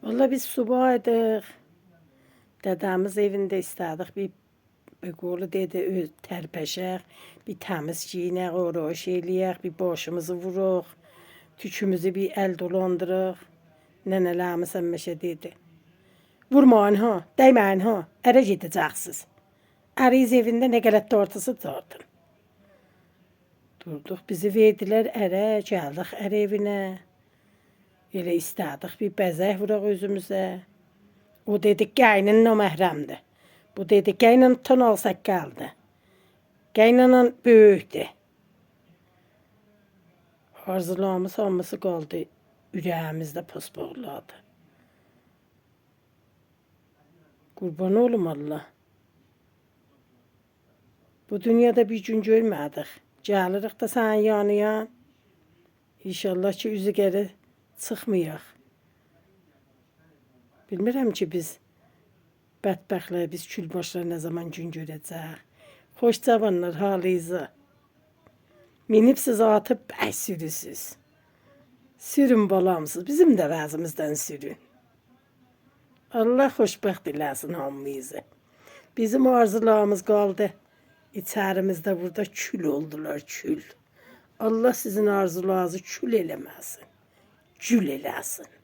Vallahi biz subaydıq. Dədəmiz evində istədik bir qolu dedi, öz tərpəşək, bir təmiz giyinək, oroş eləyək, bir başımızı vuruq, tükümüzü bir əl dolandırıq. Nənələrimiz həmişə dedi. Vurmayın ha, dəyməyin ha, ərə gedəcəksiniz. Əriz evində nə qələt tortusu tortun. Durduq, bizi verdilər ərə, gəldik ər evinə. Elə istədik bir bəzək vuraq özümüzə. O dedi, qayının naməhrəmdir. Bu dedi, qaynan ton saqqaldı. Qaynanan böyükdür. Arzularımız hamısı qaldı ürəyimizdə pospoğladı. Qurban olum Allah. Bu dünyada bir gün görmədik. Gəlirik də sənin yanıya. İnşallah ki üzü geri çıxmayaq. Bilmirəm ki biz bədbəxtlər, biz külbaşlar nə zaman gün görəcək. Xoş cavanlar halınızı. Minibsiz atı bəy sürüsüz. Sürün balamsız, bizim də vəzimizdən sürün. Allah xoşbəxt eləsin hamımızı. Bizim arzularımız qaldı. İçərimizdə burada kül oldular, kül. Allah sizin arzularınızı kül eləməsin. Gül eləsin.